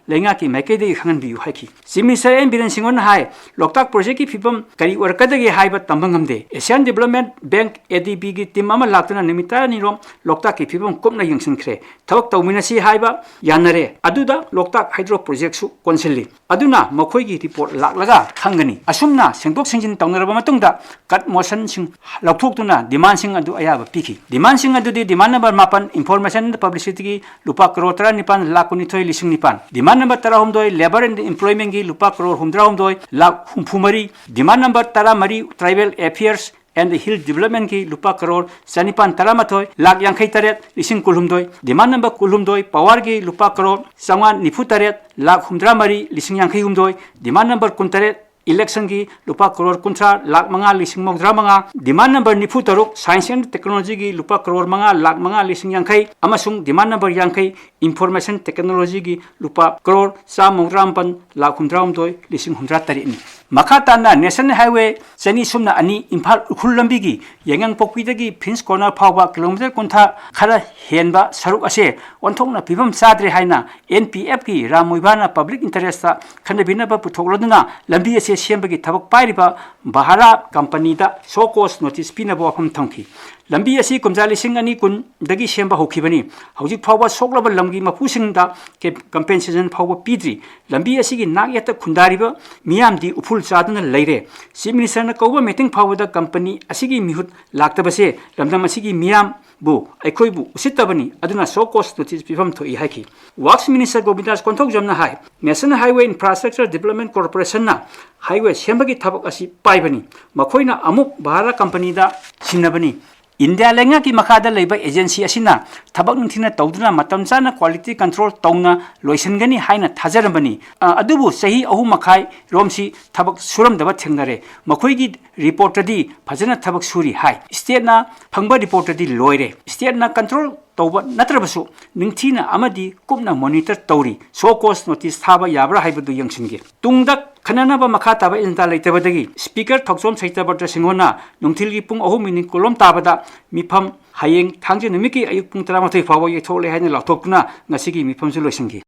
ꯂꯩꯉꯥꯛꯀꯤ ꯃꯥꯏꯀꯩꯗꯒꯤ ꯈꯪꯍꯟꯕꯤꯌꯨ ꯍꯥꯏꯈꯤ꯫ ꯆꯤꯐ ꯃꯤꯅꯤꯁꯇꯔ ꯑꯦꯟ ꯕꯤꯔꯦꯟ ꯁꯤꯡꯍꯣꯟꯅ ꯍꯥꯏ, ꯂꯣꯛꯇꯥꯛ ꯄ꯭ꯔꯣꯖꯦꯛꯀꯤ ꯐꯤꯕꯝ ꯀꯔꯤ ꯑꯣꯏꯔꯛꯀꯗꯒꯦ ꯍꯥꯏꯕ ꯇꯝꯕ ꯉꯝꯗꯦ꯫ ꯑꯦꯁꯤꯌꯥꯟ ꯗꯤꯕꯂꯞꯃꯦꯟ ꯕꯦꯡꯛ, ꯑꯦ ꯗꯤ ꯕꯤꯒꯤ ꯇꯤꯝ ꯑꯃ ꯂꯥꯛꯇꯨꯅ ꯅꯨꯃꯤꯠ ꯇꯔꯥꯅꯤꯔꯣꯝ ꯂꯣꯛꯇꯥꯛꯀꯤ ꯐꯤꯕꯝ ꯀꯨꯞꯅ ꯌꯦꯡꯁꯤꯟꯈ꯭ꯔꯦ꯫ ꯊꯕꯛ ꯇꯧꯃꯤꯟꯅꯁꯤ ꯍꯥꯏꯕ ꯌꯥꯅꯔꯦ꯫ ꯑꯗꯨꯗ ꯂꯣꯛꯇꯥꯛ ꯍꯥꯏꯗ꯭ꯔꯣ ꯄ꯭ꯔꯣꯖꯦꯛꯁꯨ ꯀꯣꯟꯁꯤꯜꯂꯤ꯫ ꯑꯗꯨꯅ ꯃꯈꯣꯏꯒꯤ ꯔꯤꯄꯣꯔꯠ ꯂꯥꯛꯂꯒ ꯈꯪꯒꯅꯤ꯫ ꯑꯁꯨꯝꯅ ꯁꯦꯡꯗꯣꯛ ꯁꯦꯡꯖꯤꯟ ꯇꯧꯅꯔꯕ ꯃꯇꯨꯡꯗ ꯀꯠ ꯃꯣꯁꯟꯁꯤꯡ ꯂꯧꯊꯣꯛꯇꯨꯅ ꯗꯤꯃꯥꯟꯁꯤꯡ ꯑꯗꯨ ꯑꯌꯥꯕ ꯄꯤꯈꯤ꯫ ꯗꯤꯃꯥꯟꯁꯤꯡ ꯑꯗꯨꯗꯤ ꯗꯤꯃꯥꯟ ꯅꯝꯕꯔ ꯃꯥꯄꯟ, ꯏꯟꯐꯣꯔꯃꯦꯁꯟ ꯄꯕ꯭ꯂꯤꯁꯤꯇꯤꯒꯤ ꯂꯨꯄꯥ ꯀꯔꯣꯔ ꯇꯔꯥꯅꯤꯄꯥꯟ ꯂꯥꯈ ꯀꯨꯟꯅꯤꯊꯣꯏ ꯂꯤꯁꯤꯡ ꯅꯤꯄꯥꯟ, ꯗꯤꯃꯥꯟ ꯅꯝꯕꯔ ꯇꯔꯥꯍꯨꯝꯗꯣꯏ, ꯂꯦꯕꯔ ꯑꯦꯟ ꯑꯦꯝꯄ꯭ꯂꯣꯏꯃꯦꯟꯒꯤ ꯂꯨꯄꯥ ꯀꯔꯣꯔ ꯍꯨꯝꯗ꯭ꯔꯥꯍꯨꯝꯗꯣꯏ ꯂꯥꯈ ꯍꯨꯝꯐꯨꯃꯔꯤ, ꯗꯤꯃꯥꯟ ꯅꯝꯕꯔ ꯇꯔꯥꯃꯔꯤ, ꯇ꯭ꯔꯥꯏꯕꯦꯜ ꯑꯦꯐꯤꯌꯔꯁ ꯑꯦꯟ ꯍꯤꯜ ꯗꯤꯕꯂꯞꯃꯦꯟꯒꯤ ꯂꯨꯄꯥ ꯀꯔꯣꯔ ꯆꯅꯤꯄꯥꯟ ꯇꯔꯥꯃꯥꯊꯣꯏ ꯂꯥꯈ ꯌꯥꯡꯈꯩ ꯇꯔꯦꯠ ꯂꯤꯁꯤꯡ ꯀꯨꯟꯍꯨꯝꯗꯣꯏ, ꯗꯤꯃꯥꯟ ꯅꯝꯕꯔ ꯀꯨꯟꯍꯨꯝꯗꯣꯏ, ꯄꯥꯋꯔꯒꯤ ꯂꯨꯄꯥ ꯀꯔꯣꯔ ꯆꯥꯝꯃꯉꯥ ꯅꯤꯐꯨ ꯇꯔꯦꯠ ꯂꯥꯈ ꯍꯨꯝꯗ꯭ꯔꯥ ꯃꯔꯤ ꯂꯤꯁꯤꯡ ꯌꯥꯡꯈꯩ ꯍꯨꯝꯗꯣꯏ, ꯗꯤꯃꯥꯟ ꯅꯝꯕꯔ ꯀꯨꯟꯇꯔꯦꯠ, ꯏꯂꯦꯛꯁꯟꯒꯤ ꯂꯨꯄꯥ ꯀꯔꯣꯔ ꯀꯨꯟꯊ꯭ꯔꯥ ꯂꯥꯈ ꯃꯉꯥ ꯂꯤꯁꯤꯡ ꯃꯧꯗ꯭ꯔꯥ ꯃꯉꯥ, ꯗꯤꯃꯥꯟ ꯅꯝꯕꯔ ꯅꯤꯐꯨ ꯇꯔꯨꯛ, ꯁꯥꯏꯟꯁ ꯑꯦꯟ ꯇꯦꯛꯅꯣꯂꯣꯖꯤꯒꯤ ꯂꯨꯄꯥ ꯀꯔꯣꯔ ꯃꯉꯥ ꯂꯥꯈ ꯃꯉꯥ ꯂꯤꯁꯤꯡ ꯌꯥꯡꯈꯩ, ꯑꯃꯁꯨꯡ ꯗꯤꯃꯥꯟ ꯅꯝꯕꯔ ꯌꯥꯡꯈꯩ, ꯏꯟꯐꯣꯔꯃꯦꯁꯟ ꯇꯦꯛꯅꯣꯂꯣꯖꯤꯒꯤ ꯂꯨꯄꯥ ꯀꯔꯣꯔ ꯆꯥꯝꯃ ꯃꯧꯗ꯭ꯔꯥ ꯃꯥꯄꯟ ꯂꯥꯈ ꯍꯨꯝꯗ꯭ꯔꯥ ꯍꯨꯝꯗꯣꯏ ꯂꯤꯁꯤꯡ ꯍꯨꯝꯗ꯭ꯔꯥ ꯇꯔꯦꯠꯅꯤ꯫ ꯃꯈꯥ ꯇꯥꯅ ꯅꯦꯁꯅꯦꯜ ꯍꯥꯏꯋꯦ ꯆꯅꯤ ꯁꯨꯞꯅ ꯑꯅꯤ ꯏꯝꯐꯥꯜ ꯎꯈ꯭ꯔꯨꯜ ꯂꯝꯕꯤꯒꯤ ꯌꯥꯏꯉꯪꯄꯣꯛꯄꯤꯗꯒꯤ ꯐꯤꯟꯁ ꯀꯣꯔꯅꯔ ꯐꯥꯎꯕ ꯀꯤꯂꯣꯃꯤꯇꯔ ꯀꯨꯟꯊ꯭ꯔꯥ ꯈꯔ ꯍꯦꯟꯕ ꯁꯔꯨꯛ ꯑꯁꯦ ꯑꯣꯟꯊꯣꯛꯅ ꯐꯤꯕꯝ ꯆꯥꯗ꯭ꯔꯦ ꯍꯥꯏꯅ ꯑꯦꯟ ꯄꯤ ꯑꯦꯐꯀꯤ ꯔꯥꯝ ꯃꯣꯏꯕꯥꯅ ꯄꯕ꯭ꯂꯤꯛ ꯏꯟꯇꯔꯦꯁꯇ ꯈꯟꯅꯕꯤꯅꯕ ꯄꯨꯊꯣꯛꯂꯗꯨꯅ ꯂꯝꯕꯤ ꯑꯁꯦ ꯁꯦꯝꯕꯒꯤ ꯊꯕꯛ ꯄꯥꯏꯔꯤꯕ ꯚꯥꯔꯥ ꯀꯝꯄꯅꯤꯗ ꯁꯣ ꯀꯣꯁ ꯅꯣꯇꯤꯁ ꯄꯤꯅꯕ ꯋꯥꯐꯝ ꯊꯝꯈꯤ꯫ ꯂꯝꯕꯤ ꯑꯁꯤ ꯀꯨꯝꯖꯥ ꯂꯤꯁꯤꯡ ꯑꯅꯤ ꯀꯨꯟꯗꯒꯤ ꯁꯦꯝꯕ ꯍꯧꯈꯤꯕꯅꯤ꯫ ꯍꯧꯖꯤꯛ ꯐꯥꯎꯕ ꯁꯣꯛꯂꯕ ꯂꯝꯒꯤ ꯃꯄꯨꯁꯤꯡꯗ ꯀꯦ-, compensation ꯐꯥꯎꯕ ꯄꯤꯗ꯭ꯔꯤ꯫ ꯂꯝꯕꯤ ꯑꯁꯤꯒꯤ ꯅꯥꯛ ꯌꯦꯠꯇ ꯈꯨꯟꯗꯥꯔꯤꯕ ꯃꯤꯌꯥꯝꯗꯤ ꯎꯐꯨꯜ ꯆꯥꯗꯨꯅ ꯂꯩꯔꯦ꯫ Chief Minister ꯅ ꯀꯧꯕ meeting ꯐꯥꯎꯕꯗ company ꯑꯁꯤꯒꯤ ꯃꯤꯍꯨꯠ ꯂꯥꯛꯇꯕꯁꯦ ꯂꯝꯗꯝ ꯑꯁꯤꯒꯤ ꯃꯤꯌꯥꯝꯕꯨ ꯑꯩꯈꯣꯏꯕꯨ ꯎꯁꯤꯠꯇꯕꯅꯤ, ꯑꯗꯨꯅ show cause notice ꯄꯤꯐꯝ ꯊꯣꯛꯏ ꯍꯥꯏꯈꯤ꯫ Works Minister ꯒꯣꯕꯤꯟꯗꯥꯁ ꯀꯣꯟꯊꯧꯖꯝꯅ ꯍꯥꯏ, National Highway Infrastructure Development Corporation ꯅ highway ꯁꯦꯝꯕꯒꯤ ꯊꯕꯛ ꯑꯁꯤ ꯄꯥꯏꯕꯅꯤ, ꯃꯈꯣꯏꯅ ꯑꯃꯨꯛ ꯚꯥꯔꯥ company ꯗ ꯁꯤꯟꯅꯕꯅꯤ꯫ ꯏꯟꯗꯤꯌꯥ ꯂꯩꯉꯥꯛꯀꯤ ꯃꯈꯥꯗ ꯂꯩꯕ agency ꯑꯁꯤꯅ ꯊꯕꯛ ꯅꯤꯡꯊꯤꯅ ꯇꯧꯗꯨꯅ ꯃꯇꯝ ꯆꯥꯅ quality control ꯇꯧꯅ ꯂꯣꯏꯁꯤꯟꯒꯅꯤ ꯍꯥꯏꯅ ꯊꯥꯖꯔꯝꯕꯅꯤ꯫ ꯑ, ꯑꯗꯨꯕꯨ ꯆꯍꯤ ꯑꯍꯨꯝ ꯃꯈꯥꯏ ꯔꯣꯝꯁꯤ ꯊꯕꯛ ꯁꯨꯔꯝꯗꯕ ꯊꯦꯡꯅꯔꯦ꯫ ꯃꯈꯣꯏꯒꯤ report ꯇꯗꯤ ꯐꯖꯅ ꯊꯕꯛ ꯁꯨꯔꯤ ꯍꯥꯏ꯫ State ꯅ ꯐꯪꯕ report ꯇꯗꯤ ꯂꯣꯏꯔꯦ꯫ State ꯅ control ꯇꯧꯕ ꯅꯠꯇ꯭ꯔꯕꯁꯨ ꯅꯤꯡꯊꯤꯅ ꯑꯃꯗꯤ ꯀꯨꯞꯅ monitor ꯇꯧꯔꯤ꯫ Show cause notice ꯊꯥꯕ ꯌꯥꯕ꯭ꯔꯥ ꯍꯥꯏꯕꯗꯨ ꯌꯦꯡꯁꯤꯟꯒꯦ꯫ ꯇꯨꯡꯗ ꯈꯟꯅꯅꯕ ꯃꯈꯥ ꯇꯥꯕ agenda ꯂꯩꯇꯕꯗꯒꯤ Speaker ꯊꯣꯛꯆꯣꯝ ꯁꯩꯇꯕꯔꯇ ꯁꯤꯡꯍꯅ ꯅꯨꯡꯊꯤꯜꯒꯤ ꯄꯨꯡ ꯑꯍꯨꯝ minute ꯀꯨꯟꯂꯣꯝ ꯇꯥꯕꯗ ꯃꯤꯐꯝ ꯍꯌꯦꯡ ꯊꯥꯡꯖ ꯅꯨꯃꯤꯠꯀꯤ ꯑꯌꯨꯛ ꯄꯨꯡ ꯇꯔꯥꯃꯥꯊꯣꯏ ꯐꯥꯎꯕ ꯌꯩꯊꯣꯛꯂꯦ ꯍꯥꯏꯅ ꯂꯥꯎꯊꯣꯛꯇꯨꯅ ꯉꯁꯤꯒꯤ ꯃꯤꯐꯝꯁꯨ ꯂꯣꯏꯁꯤꯟꯈꯤ꯫